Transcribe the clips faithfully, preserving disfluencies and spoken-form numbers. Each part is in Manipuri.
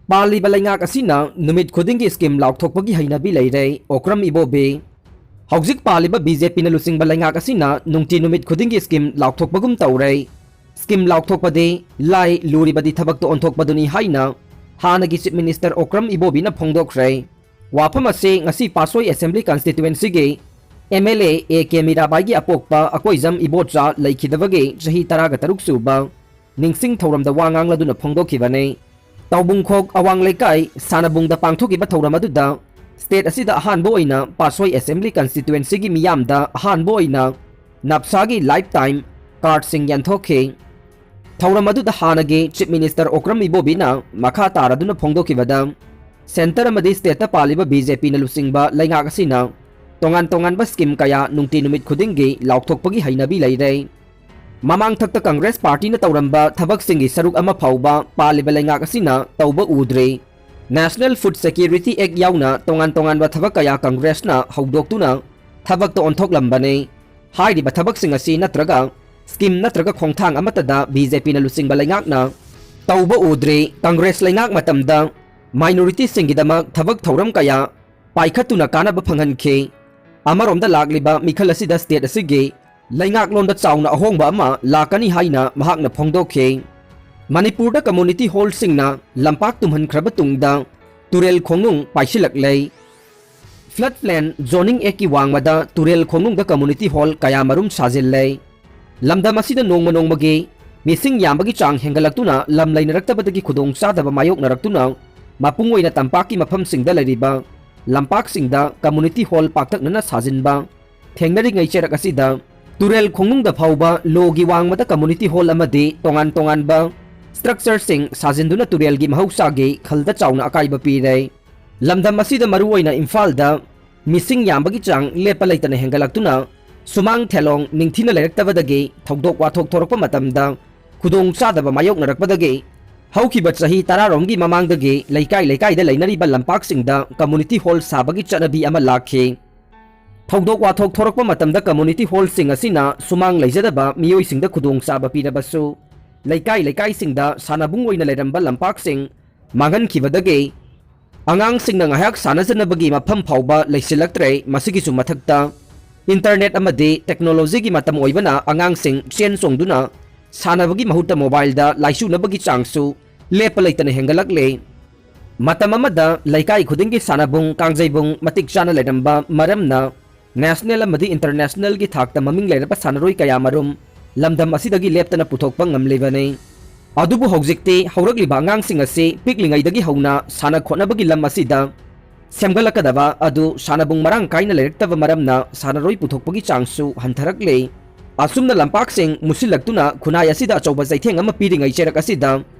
ꯄꯥꯜꯂꯤꯕ ꯂꯩꯉꯥꯛ ꯑꯁꯤꯅ ꯅꯨꯃꯤꯠ ꯈꯨꯗꯤꯡꯒꯤ ꯁ꯭ꯀꯤꯝ ꯂꯥꯎꯊꯣꯛꯄꯒꯤ ꯍꯩꯅꯕꯤ ꯂꯩꯔꯦ, ꯑꯣꯀ꯭ꯔꯝ ꯏꯕꯣꯕꯤ꯫ ꯍꯧꯖꯤꯛ ꯄꯥꯜꯂꯤꯕ ꯕꯤ ꯖꯦ ꯄꯤꯅ ꯂꯨꯆꯤꯡꯕ ꯂꯩꯉꯥꯛ ꯑꯁꯤꯅ ꯅꯨꯡꯇꯤ ꯅꯨꯃꯤꯠ ꯈꯨꯗꯤꯡꯒꯤ ꯁ꯭ꯀꯤꯝ ꯂꯥꯎꯊꯣꯛꯄꯒꯨꯝ ꯇꯧꯔꯦ꯫ ꯁ꯭ꯀꯤꯝ ꯂꯥꯎꯊꯣꯛꯄꯗꯤ ꯂꯥꯏ, ꯂꯨꯔꯤꯕꯗꯤ ꯊꯕꯛꯇ ꯑꯣꯟꯊꯣꯛꯄꯗꯨꯅꯤ ꯍꯥꯏꯅ ꯍꯥꯟꯅꯒꯤ ꯆꯤꯐ ꯃꯤꯅꯤꯁꯇꯔ ꯑꯣꯀ꯭ꯔꯝ ꯏꯕꯣꯕꯤꯅ ꯐꯣꯡꯗꯣꯛꯈ꯭ꯔꯦ꯫ ꯋꯥꯐꯝ ꯑꯁꯤ ꯉꯁꯤ ꯄꯥꯠꯁꯣꯏ ꯑꯦꯁꯦꯝꯕ꯭ꯂꯤ ꯀꯟꯁꯇꯤꯇ꯭ꯋꯦꯟꯁꯤꯒꯤ M L A A K ꯃꯤꯔꯥꯕꯥꯏꯒꯤ ꯑꯄꯣꯛꯄ ꯑꯀꯣꯏꯖꯝ ꯏꯕꯣꯆꯥ ꯂꯩꯈꯤꯗꯕꯒꯤ ꯆꯍꯤ ꯇꯔꯥꯒ ꯇꯔꯨꯛ ꯁꯨꯕ ꯅꯤꯡꯁꯤꯡ ꯊꯧꯔꯝꯗ ꯋꯥ ꯉꯥꯡꯂꯗꯨꯅ ꯐꯣꯡꯗꯣꯛꯈꯤꯕꯅꯤ꯫ ꯇꯥꯎꯕꯨꯡꯈꯣꯛ ꯑꯋꯥꯡ ꯂꯩꯀꯥꯏ ꯁꯥꯅꯕꯨꯡꯗ ꯄꯥꯡꯊꯣꯛꯈꯤꯕ ꯊꯧꯔꯝ ꯑꯗꯨꯗ ꯁ꯭ꯇꯦꯠ ꯑꯁꯤꯗ ꯑꯍꯥꯟꯕ ꯑꯣꯏꯅ ꯄꯥꯠꯁꯣꯏ ꯑꯦꯁꯦꯝꯕ꯭ꯂꯤ ꯀꯟꯁꯇꯤꯇ꯭ꯋꯦꯟꯁꯤꯒꯤ ꯃꯤꯌꯥꯝꯗ ꯑꯍꯥꯟꯕ ꯑꯣꯏꯅ ꯅꯞꯁꯥꯒꯤ ꯂꯥꯏꯐ ꯇꯥꯏꯝ ꯀꯥꯔꯗꯁꯤꯡ ꯌꯦꯟꯊꯣꯛꯈꯤ꯫ ꯊꯧꯔꯝ ꯑꯗꯨꯗ ꯍꯥꯟꯅꯒꯤ ꯆꯤꯐ ꯃꯤꯅꯤꯁꯇꯔ ꯑꯣꯀ꯭ꯔꯝ ꯏꯕꯣꯕꯤꯅ ꯃꯈꯥ ꯇꯥꯔꯗꯨꯅ ꯐꯣꯡꯗꯣꯛꯈꯤꯕꯗ, ꯁꯦꯟꯇꯔ ꯑꯃꯗꯤ ꯁ꯭ꯇꯦꯠꯇ ꯄꯥꯜꯂꯤꯕ ꯕꯤ ꯖꯦ ꯄꯤꯅ ꯂꯨꯆꯤꯡꯕ ꯂꯩꯉꯥꯛ ꯑꯁꯤꯅ ꯇꯣꯉꯥꯟ ꯇꯣꯉꯥꯟꯕ ꯁ꯭ꯀꯤꯝ ꯀꯌꯥ ꯅꯨꯡꯇꯤ ꯅꯨꯃꯤꯠ ꯈꯨꯗꯤꯡꯒꯤ ꯂꯥꯎꯊꯣꯛꯄꯒꯤ ꯍꯩꯅꯕꯤ ꯂꯩꯔꯦ꯫ ꯃꯃꯥꯡꯊꯛꯇ ꯀꯪꯒ꯭ꯔꯦꯁ ꯄꯥꯔꯇꯤꯅ ꯇꯧꯔꯝꯕ ꯊꯕꯛꯁꯤꯡꯒꯤ ꯁꯔꯨꯛ ꯑꯃ ꯐꯥꯎꯕ ꯄꯥꯜꯂꯤꯕ ꯂꯩꯉꯥꯛ ꯑꯁꯤꯅ ꯇꯧꯕ ꯎꯗ꯭ꯔꯤ꯫ ꯅꯦꯁꯅꯦꯜ ꯐꯨꯗ ꯁꯦꯀ꯭ꯌꯨꯔꯤꯇꯤ ꯑꯦꯛ ꯌꯥꯎꯅ ꯇꯣꯉꯥꯟ ꯇꯣꯉꯥꯟꯕ ꯊꯕꯛ ꯀꯌꯥ ꯀꯪꯒ꯭ꯔꯦꯁꯅ ꯍꯧꯗꯣꯛꯇꯨꯅ ꯊꯕꯛꯇ ꯑꯣꯟꯊꯣꯛꯂꯝꯕꯅꯤ꯫ ꯍꯥꯏꯔꯤꯕ ꯊꯕꯛꯁꯤꯡ ꯑꯁꯤ ꯅꯠꯇ꯭ꯔꯒ ꯁ꯭ꯀꯤꯝ ꯅꯠꯇ꯭ꯔꯒ ꯈꯣꯡꯊꯥꯡ ꯑꯃꯠꯇꯗ ꯕꯤ ꯖꯦ ꯄꯤꯅ ꯂꯨꯆꯤꯡꯕ ꯂꯩꯉꯥꯛꯅ ꯇꯧꯕ ꯎꯗ꯭ꯔꯤ꯫ ꯀꯪꯒ꯭ꯔꯦꯁ ꯂꯩꯉꯥꯛ ꯃꯇꯝꯗ ꯃꯥꯏꯅꯣꯔꯤꯇꯤꯁꯤꯡꯒꯤꯗꯃꯛ ꯊꯕꯛ ꯊꯧꯔꯝ ꯀꯌꯥ ꯄꯥꯏꯈꯠꯇꯨꯅ ꯀꯥꯟꯅꯕ ꯐꯪꯍꯟꯈꯤ꯫ ꯑꯃꯔꯣꯝꯗ ꯂꯥꯛꯂꯤꯕ ꯃꯤꯈꯜ ꯑꯁꯤꯗ ꯁ꯭ꯇꯦꯠ ꯑꯁꯤꯒꯤ ꯂꯩꯉꯥꯛꯂꯣꯟꯗ ꯆꯥꯎꯅ ꯑꯍꯣꯡꯕ ꯑꯃ ꯂꯥꯛꯀꯅꯤ ꯍꯥꯏꯅ ꯃꯍꯥꯛꯅ ꯐꯣꯡꯗꯣꯛꯈꯤ꯫ ꯃꯅꯤꯄꯨꯔꯗ ꯀꯝꯃꯨꯅꯤꯇꯤ ꯍꯣꯜꯁꯤꯡꯅ ꯂꯝꯄꯥꯛ ꯇꯨꯝꯍꯟꯈ꯭ꯔꯕ ꯇꯨꯡꯗ ꯇꯨꯔꯦꯜ ꯈꯣꯡꯅꯨꯡ ꯄꯥꯏꯁꯤꯜꯂꯛꯂꯦ꯫ ꯐ꯭ꯂꯗ ꯄ꯭ꯂꯦꯟ ꯖꯣꯅꯤꯡ ꯑꯦꯛꯀꯤ ꯋꯥꯡꯃꯗ ꯇꯨꯔꯦꯜ ꯈꯣꯡꯅꯨꯡꯗ ꯀꯝꯃꯨꯅꯤꯇꯤ ꯍꯣꯜ ꯀꯌꯥꯃꯔꯨꯝ ꯁꯥꯖꯤꯜꯂꯦ꯫ ꯂꯝꯗꯝ ꯑꯁꯤꯗ ꯅꯣꯡꯃ ꯅꯣꯡꯃꯒꯤ ꯃꯤꯁꯤꯡ ꯌꯥꯝꯕꯒꯤ ꯆꯥꯡ ꯍꯦꯟꯒꯠꯂꯛꯇꯨꯅ ꯂꯝ ꯂꯩꯅꯔꯛꯇꯕꯗꯒꯤ ꯈꯨꯗꯣꯡꯆꯥꯗꯕ ꯃꯥꯌꯣꯛꯅꯔꯛꯇꯨꯅ ꯃꯄꯨꯡ ꯑꯣꯏꯅ ꯇꯝꯄꯥꯛꯀꯤ ꯃꯐꯝꯁꯤꯡꯗ ꯂꯩꯔꯤꯕ ꯂꯝꯄꯥꯛꯁꯤꯡꯗ ꯀꯝꯃꯨꯅꯤꯇꯤ ꯍꯣꯜ ꯄꯥꯛꯇꯛꯅꯅ ꯁꯥꯖꯤꯟꯕ ꯊꯦꯡꯅꯔꯤꯉꯩ ꯆꯩꯔꯛ ꯑꯁꯤꯗ ꯇꯨꯔꯦꯜ ꯈꯣꯡꯅꯨꯡꯗ ꯐꯥꯎꯕ ꯂꯣꯒꯤ ꯋꯥꯡꯃꯗ ꯀꯝꯃꯨꯅꯤꯇꯤ ꯍꯣꯜ ꯑꯃꯗꯤ ꯇꯣꯉꯥꯟ ꯇꯣꯉꯥꯟꯕ ꯁ꯭ꯇ꯭ꯔꯛꯆꯔꯁꯤꯡ ꯁꯥꯖꯤꯟꯗꯨꯅ ꯇꯨꯔꯦꯜꯒꯤ ꯃꯍꯧꯁꯥꯒꯤ ꯈꯜꯗ ꯆꯥꯎꯅ ꯑꯀꯥꯏꯕ ꯄꯤꯔꯦ꯫ ꯂꯝꯗꯝ ꯑꯁꯤꯗ ꯃꯔꯨꯑꯣꯏꯅ ꯏꯝꯐꯥꯜꯗ ꯃꯤꯁꯤꯡ ꯌꯥꯝꯕꯒꯤ ꯆꯥꯡ ꯂꯦꯞꯄ ꯂꯩꯇꯅ ꯍꯦꯟꯒꯠꯂꯛꯇꯨꯅ ꯁꯨꯃꯥꯡ ꯊꯦꯂꯣꯡ ꯅꯤꯡꯊꯤꯅ ꯂꯩꯔꯛꯇꯕꯗꯒꯤ ꯊꯧꯗꯣꯛ ꯋꯥꯊꯣꯛ ꯊꯣꯔꯛꯄ ꯃꯇꯝꯗ ꯈꯨꯗꯣꯡꯆꯥꯗꯕ ꯃꯥꯌꯣꯛꯅꯔꯛꯄꯗꯒꯤ ꯍꯧꯈꯤꯕ ꯆꯍꯤ ꯇꯔꯥꯔꯣꯝꯒꯤ ꯃꯃꯥꯡꯗꯒꯤ ꯂꯩꯀꯥꯏ ꯂꯩꯀꯥꯏꯗ ꯂꯩꯅꯔꯤꯕ ꯂꯝꯄꯥꯛꯁꯤꯡꯗ ꯀꯝꯃꯨꯅꯤꯇꯤ ꯍꯣꯜ ꯁꯥꯕꯒꯤ ꯆꯠꯅꯕꯤ ꯑꯃ ꯂꯥꯛꯈꯤ꯫ ꯊꯧꯗꯣꯛ ꯋꯥꯊꯣꯛ ꯊꯣꯔꯛꯄ ꯃꯇꯝꯗ ꯀꯝꯃꯨꯅꯤꯇꯤ ꯍꯣꯜꯁꯤꯡ ꯑꯁꯤꯅ ꯁꯨꯃꯥꯡ ꯂꯩꯖꯗꯕ ꯃꯤꯑꯣꯏꯁꯤꯡꯗ ꯈꯨꯗꯣꯡꯆꯥꯕ ꯄꯤꯔꯕꯁꯨ, ꯂꯩꯀꯥꯏ ꯂꯩꯀꯥꯏꯁꯤꯡꯗ ꯁꯥꯟꯅꯕꯨꯡ ꯑꯣꯏꯅ ꯂꯩꯔꯝꯕ ꯂꯝꯄꯥꯛꯁꯤꯡ ꯃꯥꯡꯍꯟꯈꯤꯕꯗꯒꯤ ꯑꯉꯥꯡꯁꯤꯡꯅ ꯉꯥꯏꯍꯥꯛ ꯁꯥꯟꯅꯖꯅꯕꯒꯤ ꯃꯐꯝ ꯐꯥꯎꯕ ꯂꯩꯁꯤꯜꯂꯛꯇ꯭ꯔꯦ꯫ ꯃꯁꯤꯒꯤꯁꯨ ꯃꯊꯛꯇ internet ꯑꯃꯗꯤ technologyꯒꯤ ꯃꯇꯝ ꯑꯣꯏꯕꯅ ꯑꯉꯥꯡꯁꯤꯡ ꯆꯦꯟ ꯆꯣꯡꯗꯨꯅ ꯁꯥꯟꯅꯕꯒꯤ ꯃꯍꯨꯠꯇ mobileꯗ ꯂꯥꯏꯆꯨꯅꯕꯒꯤ ꯆꯥꯡꯁꯨ ꯂꯦꯞꯄ ꯂꯩꯇꯅ ꯍꯦꯟꯒꯠꯂꯛꯂꯦ꯫ ꯃꯇꯝ ꯑꯃꯗ ꯂꯩꯀꯥꯏ ꯈꯨꯗꯤꯡꯒꯤ ꯁꯥꯟꯅꯕꯨꯡ, ꯀꯥꯡꯖꯩꯕꯨꯡ ꯃꯇꯤꯛ ꯆꯥꯅ ꯂꯩꯔꯝꯕ ꯃꯔꯝꯅ national ꯑꯃꯗꯤ internationalꯒꯤ ꯊꯥꯛꯇ ꯃꯃꯤꯡ ꯂꯩꯔꯕ ꯁꯥꯟꯅꯔꯣꯏ ꯀꯌꯥꯃꯔꯨꯝ ꯂꯝꯗꯝ ꯑꯁꯤꯗꯒꯤ ꯂꯦꯞꯇꯅ ꯄꯨꯊꯣꯛꯄ ꯉꯝꯂꯤꯕꯅꯤ꯫ ꯑꯗꯨꯕꯨ ꯍꯧꯖꯤꯛꯇꯤ ꯍꯧꯔꯛꯂꯤꯕ ꯑꯉꯥꯡꯁꯤꯡ ꯑꯁꯤ ꯄꯤꯛꯂꯤꯉꯩꯗꯒꯤ ꯍꯧꯅ ꯁꯥꯟꯅ ꯈꯣꯠꯅꯕꯒꯤ ꯂꯝ ꯑꯁꯤꯗ ꯁꯦꯝꯒꯠꯂꯛꯀꯗꯕ ꯑꯗꯨ ꯁꯥꯟꯅꯕꯨꯡ ꯃꯔꯥꯡ ꯀꯥꯏꯅ ꯂꯩꯔꯛꯇꯕ ꯃꯔꯝꯅ ꯁꯥꯟꯅꯔꯣꯏ ꯄꯨꯊꯣꯛꯄꯒꯤ ꯆꯥꯡꯁꯨ ꯍꯟꯊꯔꯛꯂꯦ꯫ ꯑꯁꯨꯝꯅ ꯂꯝꯄꯥꯛꯁꯤꯡ ꯃꯨꯁꯤꯜꯂꯛꯇꯨꯅ ꯈꯨꯟꯅꯥꯏ ꯑꯁꯤꯗ ꯑꯆꯧꯕ ꯆꯩꯊꯦꯡ ꯑꯃ ꯄꯤꯔꯤꯉꯩ ꯆꯩꯔꯛ ꯑꯁꯤꯗ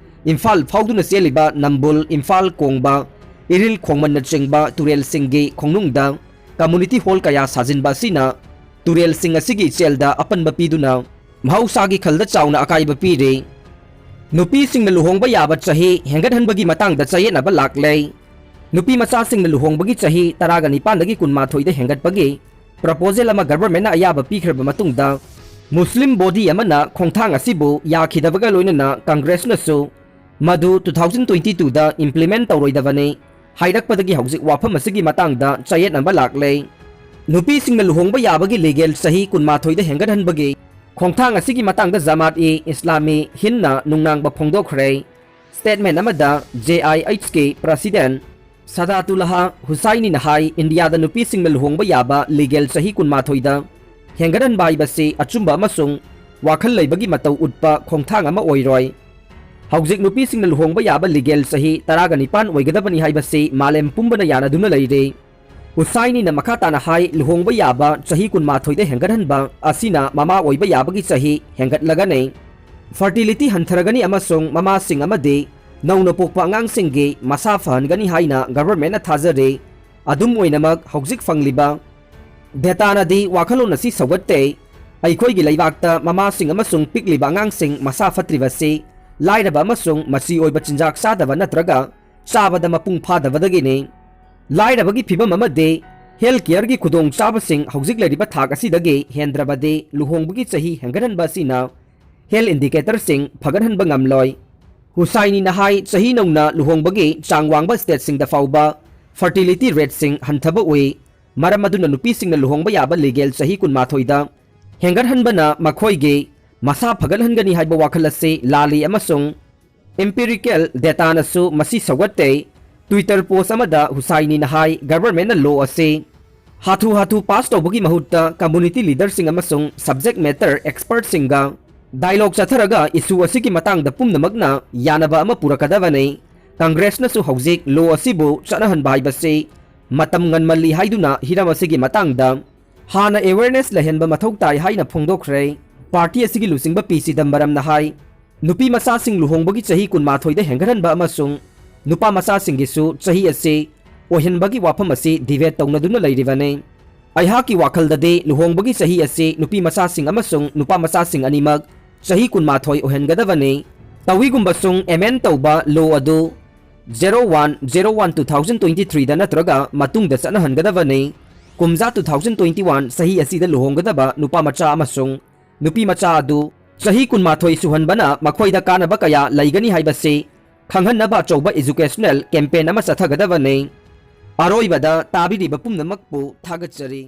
ꯏꯝꯐꯥꯜ ꯐꯥꯎꯗꯨꯅ ꯆꯦꯜꯂꯤꯕ ꯅꯝꯕꯨꯜ, ꯏꯝꯐꯥꯜ ꯀꯣꯡꯕ, ꯏꯔꯤꯜ ꯈꯣꯡꯃꯟꯅꯆꯤꯡꯕ ꯇꯨꯔꯦꯜꯁꯤꯡꯒꯤ ꯈꯣꯡꯅꯨꯡꯗ community hall ꯀꯌꯥ ꯁꯥꯖꯤꯟꯕ ꯑꯁꯤꯅ ꯇꯨꯔꯦꯜꯁꯤꯡ ꯑꯁꯤꯒꯤ ꯏꯆꯦꯜꯗ ꯑꯄꯟꯕ ꯄꯤꯗꯨꯅ ꯃꯍꯧꯁꯥꯒꯤ ꯈꯜꯗ ꯆꯥꯎꯅ ꯑꯀꯥꯏꯕ ꯄꯤꯔꯤ꯫ ꯅꯨꯄꯤꯁꯤꯡꯅ ꯂꯨꯍꯣꯡꯕ ꯌꯥꯕ ꯆꯍꯤ ꯍꯦꯟꯒꯠꯍꯟꯕꯒꯤ ꯃꯇꯥꯡꯗ ꯆꯌꯦꯠꯅꯕ ꯂꯥꯛꯂꯦ꯫ ꯅꯨꯄꯤ ꯃꯆꯥꯁꯤꯡꯅ ꯂꯨꯍꯣꯡꯕꯒꯤ ꯆꯍꯤ ꯇꯔꯥꯒ ꯅꯤꯄꯥꯟꯗꯒꯤ ꯀꯨꯟꯃꯥꯊꯣꯏꯗ ꯍꯦꯟꯒꯠꯄꯒꯤ proposal ꯑꯃ governmentꯅ ꯑꯌꯥꯕ ꯄꯤꯈ꯭ꯔꯕ ꯃꯇꯨꯡꯗ, Muslim body ꯑꯃꯅ ꯈꯣꯡꯊꯥꯡ ꯑꯁꯤꯕꯨ ꯌꯥꯈꯤꯗꯕꯒ ꯂꯣꯏꯅꯅ Congressꯅꯁꯨ ꯃꯗꯨ two thousand twenty twoꯗ implement ꯇꯧꯔꯣꯏꯗꯕꯅꯤ ꯍꯥꯏꯔꯛꯄꯗꯒꯤ ꯍꯧꯖꯤꯛ ꯋꯥꯐꯝ ꯑꯁꯤꯒꯤ ꯃꯇꯥꯡꯗ ꯆꯌꯦꯠꯅꯕ ꯂꯥꯛꯂꯦ꯫ ꯅꯨꯄꯤꯁꯤꯡꯅ ꯂꯨꯍꯣꯡꯕ ꯌꯥꯕꯒꯤ legal ꯆꯍꯤ ꯀꯨꯟꯃꯥꯊꯣꯏꯗ ꯍꯦꯟꯒꯠꯍꯟꯕꯒꯤ ꯈꯣꯡꯊꯥꯡ ꯑꯁꯤꯒꯤ ꯃꯇꯥꯡꯗ Jamaat-e-Islami Hindꯅ ꯅꯨꯡꯅꯥꯡꯕ ꯐꯣꯡꯗꯣꯛꯈ꯭ꯔꯦ꯫ Statement ꯑꯃꯗ JIHꯀꯤ President Sadatullah Hussainiꯅ ꯍꯥꯏ, ꯏꯟꯗꯤꯌꯥꯗ ꯅꯨꯄꯤꯁꯤꯡꯅ ꯂꯨꯍꯣꯡꯕ ꯌꯥꯕ legal ꯆꯍꯤ ꯀꯨꯟꯃꯥꯊꯣꯏꯗ ꯍꯦꯟꯒꯠꯍꯟꯕ ꯍꯥꯏꯕꯁꯤ ꯑꯆꯨꯝꯕ ꯑꯃꯁꯨꯡ ꯋꯥꯈꯜ ꯂꯩꯕꯒꯤ ꯃꯇꯧ ꯎꯠꯄ ꯈꯣꯡꯊꯥꯡ ꯑꯃ ꯑꯣꯏꯔꯣꯏ꯫ ꯍꯧꯖꯤꯛ ꯅꯨꯄꯤꯁꯤꯡꯅ ꯂꯨꯍꯣꯡꯕ ꯌꯥꯕ legal ꯆꯍꯤ ꯇꯔꯥꯒ ꯅꯤꯄꯥꯟ ꯑꯣꯏꯒꯗꯕꯅꯤ ꯍꯥꯏꯕꯁꯤ ꯃꯥꯂꯦꯝ ꯄꯨꯝꯕꯅ ꯌꯥꯅꯗꯨꯅ ꯂꯩꯔꯤ꯫ ꯍꯨꯁꯥꯏꯅꯤꯅ ꯃꯈꯥ ꯇꯥꯅ ꯍꯥꯏ, ꯂꯨꯍꯣꯡꯕ ꯌꯥꯕ ꯆꯍꯤ ꯀꯨꯟꯃꯥꯊꯣꯏꯗ ꯍꯦꯟꯒꯠꯍꯟꯕ ꯑꯁꯤꯅ ꯃꯃꯥ ꯑꯣꯏꯕ ꯌꯥꯕꯒꯤ ꯆꯍꯤ ꯍꯦꯟꯒꯠꯂꯒꯅꯤ, fertility ꯍꯟꯊꯔꯒꯅꯤ ꯑꯃꯁꯨꯡ ꯃꯃꯥꯁꯤꯡ ꯑꯃꯗꯤ ꯅꯧꯅ ꯄꯣꯛꯄ ꯑꯉꯥꯡꯁꯤꯡꯒꯤ ꯃꯁꯥ ꯐꯍꯟꯒꯅꯤ ꯍꯥꯏꯅ governmentꯅ ꯊꯥꯖꯔꯤ꯫ ꯑꯗꯨꯝ ꯑꯣꯏꯅꯃꯛ, ꯍꯧꯖꯤꯛ ꯐꯪꯂꯤꯕ dataꯅꯗꯤ ꯋꯥꯈꯜꯂꯣꯟ ꯑꯁꯤ ꯁꯧꯒꯠꯇꯦ꯫ ꯑꯩꯈꯣꯏꯒꯤ ꯂꯩꯕꯥꯛꯇ ꯃꯃꯥꯁꯤꯡ ꯑꯃꯁꯨꯡ ꯄꯤꯛꯂꯤꯕ ꯑꯉꯥꯡꯁꯤꯡ ꯃꯁꯥ ꯐꯠꯇ꯭ꯔꯤꯕꯁꯤ ꯂꯥꯏꯔꯕ ꯑꯃꯁꯨꯡ ꯃꯆꯤ ꯑꯣꯏꯕ ꯆꯤꯟꯖꯥꯛ ꯆꯥꯗꯕ ꯅꯠꯇ꯭ꯔꯒ ꯆꯥꯕꯗ ꯃꯄꯨꯡ ꯐꯥꯗꯕꯗꯒꯤꯅꯤ꯫ ꯂꯥꯏꯔꯕꯒꯤ ꯐꯤꯚꯝ ꯑꯃꯗꯤ health careꯒꯤ ꯈꯨꯗꯣꯡꯆꯥꯕꯁꯤꯡ ꯍꯧꯖꯤꯛ ꯂꯩꯔꯤꯕ ꯊꯥꯛ ꯑꯁꯤꯗꯒꯤ ꯍꯦꯟꯗ꯭ꯔꯕꯗꯤ ꯂꯨꯍꯣꯡꯕꯒꯤ ꯆꯍꯤ ꯍꯦꯟꯒꯠꯍꯟꯕ ꯑꯁꯤꯅ health indicatorꯁꯤꯡ ꯐꯒꯠꯍꯟꯕ ꯉꯝꯂꯣꯏ꯫ ꯍꯨꯁꯥꯏꯅꯤꯅ ꯍꯥꯏ, ꯆꯍꯤ ꯅꯧꯅ ꯂꯨꯍꯣꯡꯕꯒꯤ ꯆꯥꯡ ꯋꯥꯡꯕ stateꯁꯤꯡꯗ ꯐꯥꯎꯕ fertility rateꯁꯤꯡ ꯍꯟꯊꯕ ꯎꯏ꯫ ꯃꯔꯝ ꯑꯗꯨꯅ ꯅꯨꯄꯤꯁꯤꯡꯅ ꯂꯨꯍꯣꯡꯕ ꯌꯥꯕ legal ꯆꯍꯤ ꯀꯨꯟꯃꯥꯊꯣꯏꯗ ꯍꯦꯟꯒꯠꯍꯟꯕꯅ ꯃꯈꯣꯏꯒꯤ ꯃꯁꯥ ꯐꯒꯠꯍꯟꯒꯅꯤ ꯍꯥꯏꯕ ꯋꯥꯈꯜ ꯑꯁꯤ ꯂꯥꯜꯂꯤ ꯑꯃꯁꯨꯡ empirical dataꯅꯁꯨ ꯃꯁꯤ ꯁꯧꯒꯠꯇꯦ꯫ Twitter post ꯑꯃꯗ ꯍꯨꯁꯥꯏꯅꯤꯅ ꯍꯥꯏ, governmentꯅ law ꯑꯁꯤ ꯍꯥꯊꯨ ꯍꯥꯊꯨ pass ꯇꯧꯕꯒꯤ ꯃꯍꯨꯠꯇ community leaderꯁꯤꯡ ꯑꯃꯁꯨꯡ subject matter expertꯁꯤꯡꯒ dialogue ꯆꯠꯊꯔꯒ issue ꯑꯁꯤꯒꯤ ꯃꯇꯥꯡꯗ ꯄꯨꯝꯅꯃꯛꯅ ꯌꯥꯅꯕ ꯑꯃ ꯄꯨꯔꯛꯀꯗꯕꯅꯤ꯫ Congressꯅꯁꯨ ꯍꯧꯖꯤꯛ law ꯑꯁꯤꯕꯨ ꯆꯠꯅꯍꯟꯕ ꯍꯥꯏꯕꯁꯤ ꯃꯇꯝ ꯉꯟꯃꯜꯂꯤ ꯍꯥꯏꯗꯨꯅ ꯍꯤꯔꯝ ꯑꯁꯤꯒꯤ ꯃꯇꯥꯡꯗ ꯍꯥꯟꯅ awareness ꯂꯩꯍꯟꯕ ꯃꯊꯧ ꯇꯥꯏ ꯍꯥꯏꯅ ꯐꯣꯡꯗꯣꯛꯈ꯭ꯔꯦ꯫ Party ꯑꯁꯤꯒꯤ ꯂꯨꯆꯤꯡꯕ ꯄꯤ ꯆꯤꯗꯝꯕꯔꯝꯅ ꯍꯥꯏ, ꯅꯨꯄꯤ ꯃꯆꯥꯁꯤꯡ ꯂꯨꯍꯣꯡꯕꯒꯤ ꯆꯍꯤ ꯀꯨꯟꯃꯥꯊꯣꯏꯗ ꯍꯦꯟꯒꯠꯍꯟꯕ ꯑꯃꯁꯨꯡ ꯅꯨꯄꯥ ꯃꯆꯥꯁꯤꯡꯒꯤꯁꯨ ꯆꯍꯤ ꯑꯁꯤ ꯑꯣꯏꯍꯟꯕꯒꯤ ꯋꯥꯐꯝ ꯑꯁꯤ debate ꯇꯧꯅꯗꯨꯅ ꯂꯩꯔꯤꯕꯅꯤ꯫ ꯑꯩꯍꯥꯛꯀꯤ ꯋꯥꯈꯜꯗꯗꯤ ꯂꯨꯍꯣꯡꯕꯒꯤ ꯆꯍꯤ ꯑꯁꯤ ꯅꯨꯄꯤ ꯃꯆꯥꯁꯤꯡ ꯑꯃꯁꯨꯡ ꯅꯨꯄꯥ ꯃꯆꯥꯁꯤꯡ ꯑꯅꯤꯃꯛ ꯆꯍꯤ ꯀꯨꯟꯃꯥꯊꯣꯏ ꯑꯣꯏꯍꯟꯒꯗꯕꯅꯤ꯫ ꯇꯧꯏꯒꯨꯝꯕꯁꯨꯡ amend ꯇꯧꯕ law ꯑꯗꯨ zero one zero one two thousand twenty threeꯗ ꯅꯠꯇ꯭ꯔꯒ ꯃꯇꯨꯡꯗ ꯆꯠꯅꯍꯟꯒꯗꯕꯅꯤ꯫ ꯀꯨꯝꯖꯥ two thousand twenty one ꯆꯍꯤ ꯑꯁꯤꯗ ꯂꯨꯍꯣꯡꯒꯗꯕ ꯅꯨꯄꯥ ꯃꯆꯥ ꯑꯃꯁꯨꯡ ꯅꯨꯄꯤ ꯃꯆꯥ ꯑꯗꯨ ꯆꯍꯤ ꯀꯨꯟꯃꯥꯊꯣꯏ ꯁꯨꯍꯟꯕꯅ ꯃꯈꯣꯏꯗ ꯀꯥꯟꯅꯕ ꯀꯌꯥ ꯂꯩꯒꯅꯤ ꯍꯥꯏꯕꯁꯤ ꯈꯪꯍꯟꯅꯕ ꯑꯆꯧꯕ educational campaign ꯑꯃ ꯆꯠꯊꯒꯗꯕꯅꯤ꯫ ꯑꯔꯣꯏꯕꯗ ꯇꯥꯕꯤꯔꯤꯕ ꯄꯨꯝꯅꯃꯛꯄꯨ ꯊꯥꯒꯠꯆꯔꯤ꯫